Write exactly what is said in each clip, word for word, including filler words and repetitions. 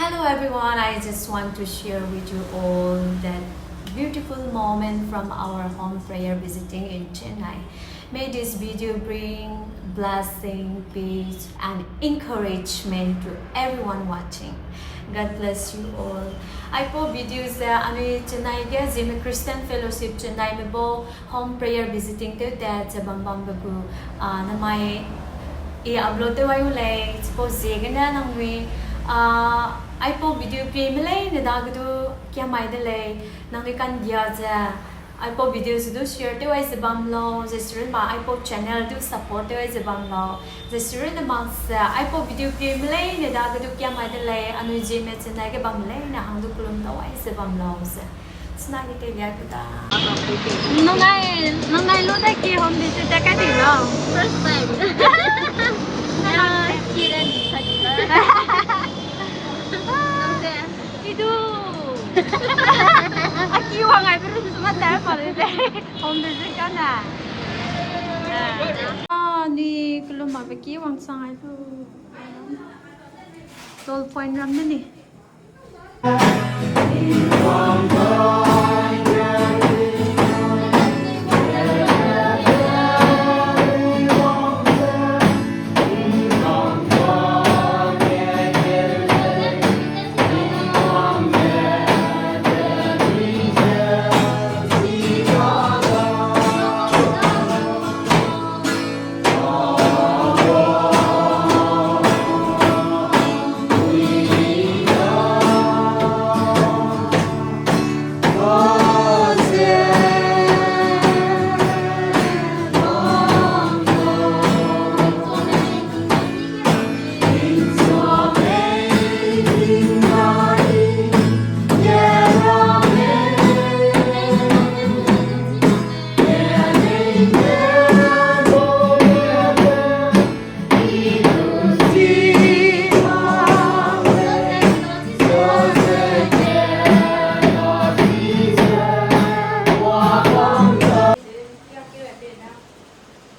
Hello everyone, I just want to share with you all that beautiful moment from our home prayer visiting in Chennai. May this video bring blessing, peace, and encouragement to everyone watching. God bless you all. Aipau video ze anui Chennai ge Zeme Christian Fellowship Chennai me bau home prayer visiting tew tat ze bam bambe gu, ah, namai i upload tew ai u lei, chipau ziegene nangnui, ah, aipau video pie me leine dage du kiamai de lei, nangnui kandia ze, aipau video se du share tew ai ze bam lau, ze sirunba aipau channel du support tew ai ze bam lau, ze sirunne mak ze, aipau video pie me leine dage du kiamai de lei, anui Zeme Chennai ge bam leine hang du kelum dau ai ze bam lau ze. Sina ni teilia ku da. Nungai, nungai lu da ki home visit da ka di lo. First time. Ah, ki da ni sa ki da. Nang se. Ki du. A ki wang ai bru suma ta pa le de. Home visit ka na. Ah, ni kelum ma be ki wang sang ai lu. Toll point ram ne ni.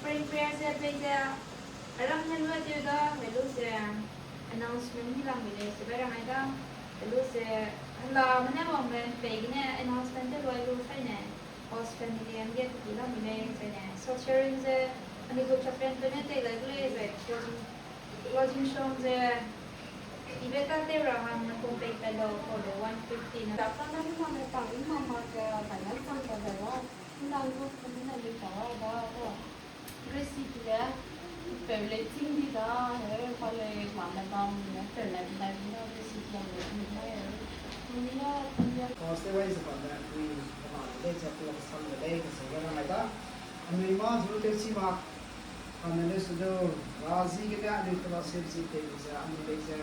Spring prayer ze pei ze, aram ne lua teu da, helu ze announcement ni lang mi lei, sebe rang ai da, helu ze, hela mene wangbe pei gene announcement te lua lu faine, host family am ge peki lang mi lei, zaine, social ring ze, anui gu chaplain pe ne tei lai gu lei, zai closing, closing song ze, ibe ta teu ra hang ne kung pei pe lau, for the one fifty na. Data na ni mame tang ni mama ze, finance tang ze lau. Nang gu kumi na ni tawa da, da. Recipe le, peu le ting di da, he, pa le, ma na bam, ne, peu le, na ni na recipe le, ni na, he. Ni na, ni na. First day wai ze bam da, ni, ma le, ze, pe le, sam le, le, ze, ga na mai da. Anui ma, zu te si ma. Kane le su du, ra zi gene anui fellowship zi tei lu ze, anui lei ze,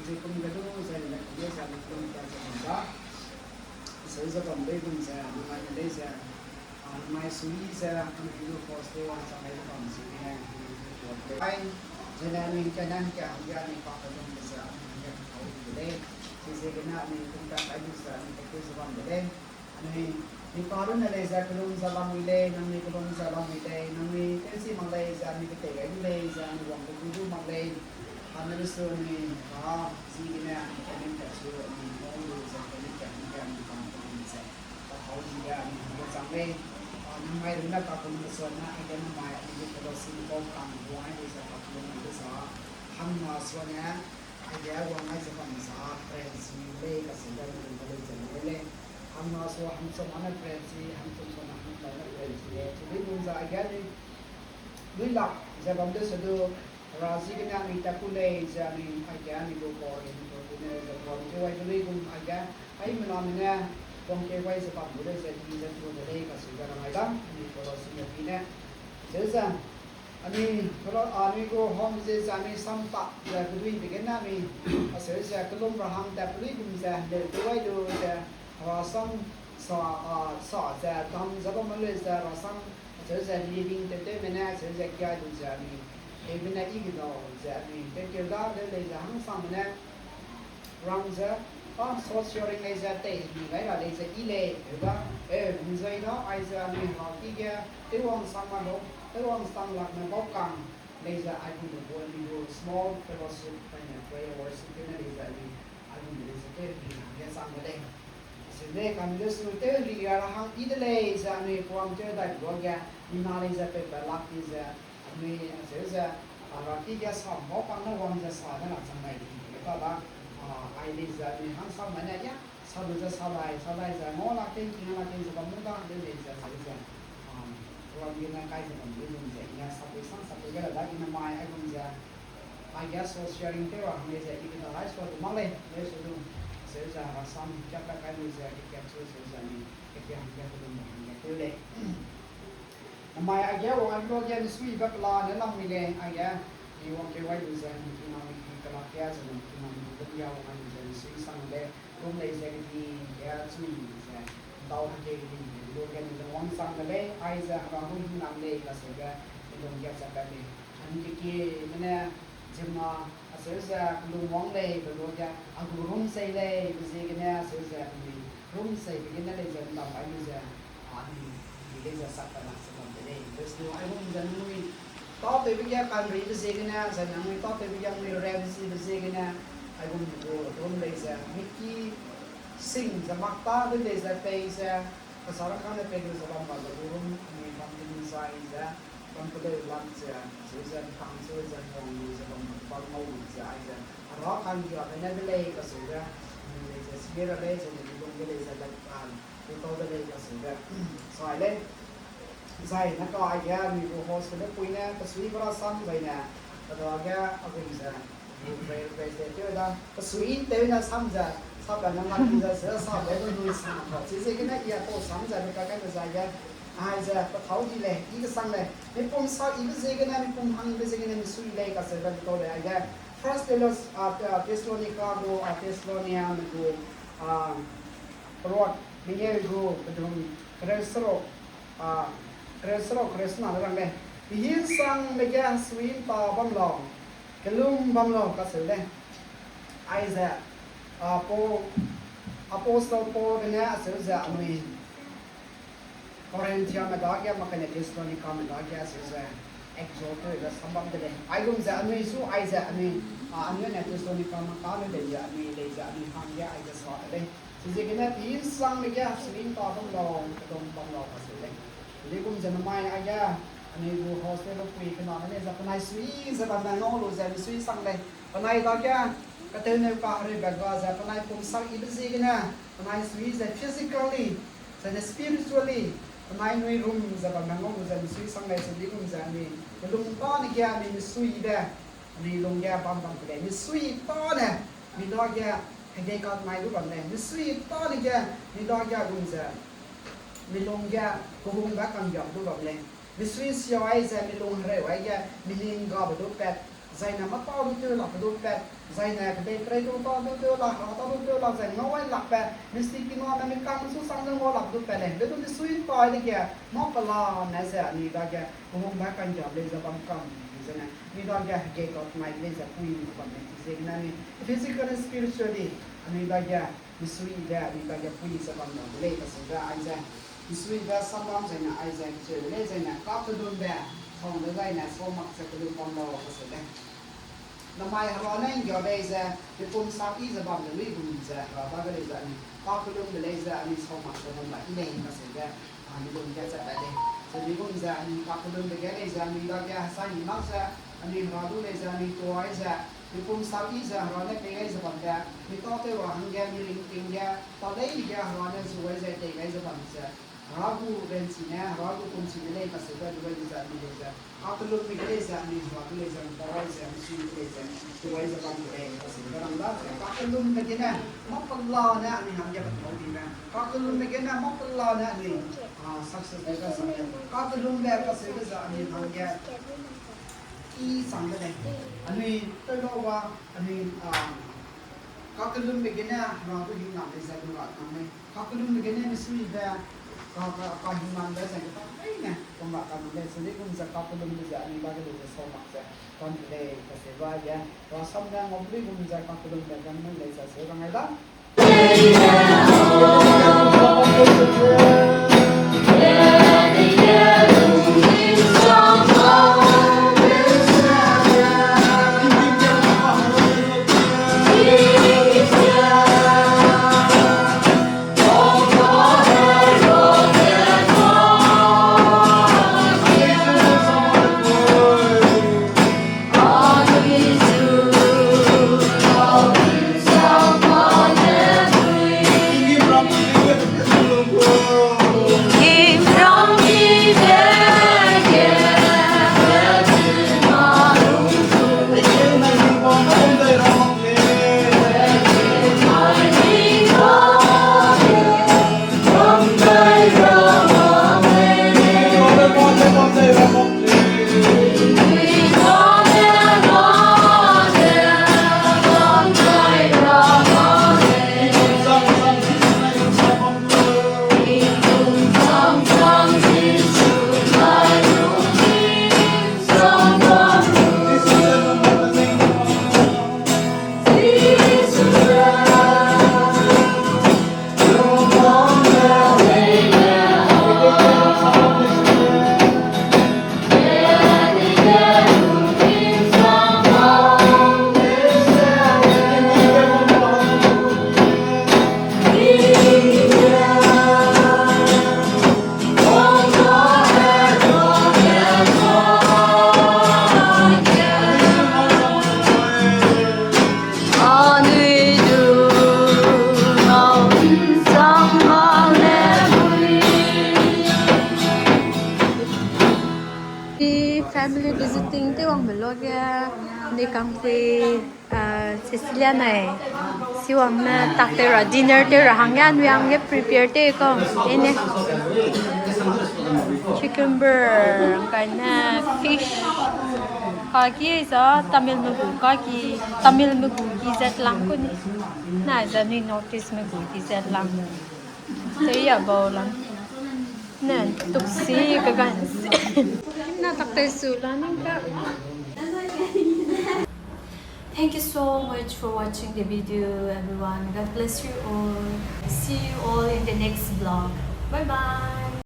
zi kum ge du, zai ne kum ge ze, anui kum ge ze bam da. Seu ze bam lei gum ze, anui mai ne lei ze, anui mai sui ze, anui du first day wang chang lei bam zi gene, anui du tuat lei. Ai, zene anui ke nan ke hangge anui pa ke bam ze, anui hangge kau de lei. Zi ze gene anui kum ge kai lu ze, anui ke ze bam de lei. Anui, mi karunne lei ze kelum ze lamui lei, nangnui kelum ze lamui lei, nangnui tewchi mak lei ze anui ketei gai du lei ze anui wangbe gu du mak lei. Anui su anui, a, zi gene anui payment kat su anui ngau lu ze payment kat ni ge anui bam kelum ze. Pa hau zi ge anui hangge chang lei. A, nang mai runne kakelum suane, aige nang mai anui gu fellowship ni bau kang buai lei ze kakelum lu ze. Hangna suane, aige wang ai ze bam za, friends ni lei, kacheu ze anui kelum lei ze lei lei. Hangna su hangchum ane friends ni, hangchum su na hangchum ane friends ni lei. Chilui gum ze aige anui, lui lak ze bam de se du, ra zi gene anui tat ku lei ze anui, aige anui gu bor, anui gu bor ne ze bor, ze wai de lui gum aige, ai mename ne, bam ke wai ze bam gu lei ze, i ze tu de lei, kacheu ze rang ai da, anui gu ra zi ne pi ne. Zeu ze, anui, kela, anui gu home ze ze anui sam ta ze keduibe gene anui, aseu ze kelum ra hang tat pelui gum ze, leu te wai lu ze, rasam sa, a, sa ze dam ze bam lei ze rasam, aseu ze living tew tewme ne, aseu ze kia lu ze anui, tewbe ne i ge dau ze anui, tewkeu da leu lei ze hangsangme ne, rang ze, a, social ring lei ze tei hemi gai ra lei ze i lei, heu da, eu, nzai da, aize anui hera ki ge, tewwang sang ma lau, tewwang sang lakme bau kang, lei ze ai gu lu gu anui gu small fellowship, paine prayer worship tewne lei ze anui, ai gu Lei kam de su tew ri ra hang i de lei ze anui program tew dai luage, mina lei ze peipe lak di ze, anui acheu ze, a, ra ki ge sam bau kam ne wang ze sa ne ra chang dai di, ka da, a, ai lei ze anui hang sam mai ne ya, sa lu ze sa dai, sa dai ze, ngau la ken, king la ken ze bam mu da, de lei ze, acheu ze, a, program gene kai ze bam lu lum ze, i ne sapui sang sapui ge la da, i ne mai aigum ze, aige so sharing tew ra hang lei ze, i keda lai sua du mak lei, lei su du, acheu ze, rasam, kiapa kai lu ze, i kiap chu acheu ze, mi, i kiap hangge, pedum hangge tew lei. Namai aige wang ai luage misuibe pela ne lam mi lei, aige, i wangkeu wai lu ze, mi kinam mi ki kelak ge, ze mi kinam mi ki bebia wang ai lu ze, misui sang lei, rum lei ze kedi ge chui ze, dau hangge kedi ge, luage mi ze wangchang de lei, aize hera gu hingnam lei, kaseube, mi lung ge chat pat lei. Anui kekieme ne, ziemmena, acheu ze, kelung wang lei, be luage, a gu rum sei lei, be ziegene, acheu ze, anui, rum seibe gene lei ze, ndam bai lu ze, a, anui, i lei ze sak pat lak ze bam de lei. Verse lu, aigum ze nangnui, tâtewbe ge kanribe ziegene, zai nangnui tâtewbe ge nangnui rebezibe ziegene, aigum gu rum lei ze, miki sing ze mak ta de lei ze pei ze, kasa rangkâng ne pei lu ze bam ra ze gu rum, anui bam ting zai ze, bam keleu lak ze, acheu ze, kang cheu ze, wang lu ze bam ra, bam ngau lu ze, aize, hera kanggiabe ne de lei, kaseube, anui lei ze, sime ra lei ze, anui lung de lei ze, lak, a, lu tau de lei, kaseube, sai lei. Zai ne ka aige anui gu host kene pui ne, pesuibe rasam zai ne, pe dage, a gum ze, gu prayer request de tew da, pesui tew ne sam ze, sa pa ne mak ze, ze sa de lu nui sang ka, chiziegene i a pau sang ze, lu ka kai ne zai ge, aize, pe thâu di lei, i kesang lei, mipum sa ibe ziegene, mipum hang ibe ziegene, misui lei, kaseube lu tau lei, aige, First Thessalon-, a, Thessalonica gu, a, Thessaloniame gu, a, peruak, mengeu gu, pedum, kereu seruk, a, kereu seruk, kereu sena de rang lei. Pehinsangbe ge sui nta bam lau, kelum bam lau, kaseu lei. Aize, a, Paul, Apostle Paulbe ne acheu ze anui Corinthiame dage, mak kane Thessalonicame dage acheu ze exhort tewbe sam bam de lei. Aigum ze anui su aize anui, a, anui ne Thessalonicame ka anui lei ze anui lei ze anui hangge aize sa de lei. Chiziegene pehinsangbe ge sui nta bam lau, kelum bam lau, kaseu lei. Chigum ze namai aige, anui gu host tewbe pui kena ne lei ze penai sui ze bambe ngau lu ze misui sang lei. Penai dage, katewneu kahereube ga ze penai pum sak ibe ziegene, penai sui ze physically, zai ne spiritually, penai nui rum ze bambe ngau lu ze misui sang lei, chigum ze anui, kelum tâne ge anui misuibe, anui lung ge bam bam de lei, misui tâne, mi dage, hegei kat nai du bam lei, misui tâne ge, mi dage gum ze, mi lung ge, kehungbe kanggiabe du bam lei. Misui sia ai ze mi lung hereu aige, mi ning gabe du pat, zai ne mâtâ du tew lakbe du pat, zai ne kedeiperei du tâ du tew lak, hera tâ du tew lak, zai ngau ai lakbe, misui kiname mi kang su sang ze ngau lak du pat lei. Be du misui ntai dege, mâ pelane ze anui dage, kehungbe kanggiabe lei ze bam kam, zene, anui dage hegei kat nai lei ze pui bam lei, chiziegene anui, physically, spiritually, anui dage, misuibe, anui dage pui ze bam lau de lei, kaseube aize. Misuibe sam bam zai ne aize, cheu de lei zai ne, kakellumbe, hangge zai ne, sau mak ze kellum bam lau, kaseu lei. Namai hera ne nggia lei ze, mipum sak i ze bam de luigum ze, hera dage lei ze anui, kakellum de lei ze, anui sau mak ze bam ra i lei, kaseube, a, mi lung ge chat pat lei. Ze luigum ze, anui kakellumbe ge lei ze, anui dage hesai ni mak ze, anui hera du lei ze, anui tuai ze, mipum sak i ze hera ne pei gai ze bam de, mi tâtew ra hangge, mi ringting ge, tâ lei ge hera ne zu gai zai tei gai ze bam ze, hera gu ranchi ne, hera gu kumchi ne lei kaseube du gai ze anui lei ze, kakellumbe ge lei ze, anui hera du lei ze, mi tâ gai ze, misui de lei ze, zu gai ze bam de lei kaseube rang da ze, kakellumbe gene, mâ pelane anui hangge petau dime, kakellumbe gene, mâ pelane anui, a, success de ga sang de, kakellumbe kaseube ze anui hangge, i chang de lei. Anui tew lau ba, anui, a, kakellumbe gene, hera du hingnam lei ze du ra nang lei. Kakellumbe gene misuibe, ka, ka, kahingnambe ze keta leine, pum ra ka nang lei. Chigum ze kakellumbe ze anui dage lei ze sau mak ze, bam de lei, kaseube ge, rasam ne ngau luigum ze kakellumbe ge nang lei ze seu rang ai da. Angpui, uh, Cecilia nai, siwang ne tak tew ra, dinner tew ra hangge, anui hangge prepare tew kau, ene. Cucumber, kai ne fish. Kaki za Tamilme gu kaki, Tamilme gu ki zat lang ku ni. Na za nui North Eastme gu ki zat lang. Tew ya bau lang. Ne, tuksi kagan si. Na tak tew su la nang ka. Thank you so much for watching the video, everyone. God bless you all. See you all in the next vlog. Bye bye.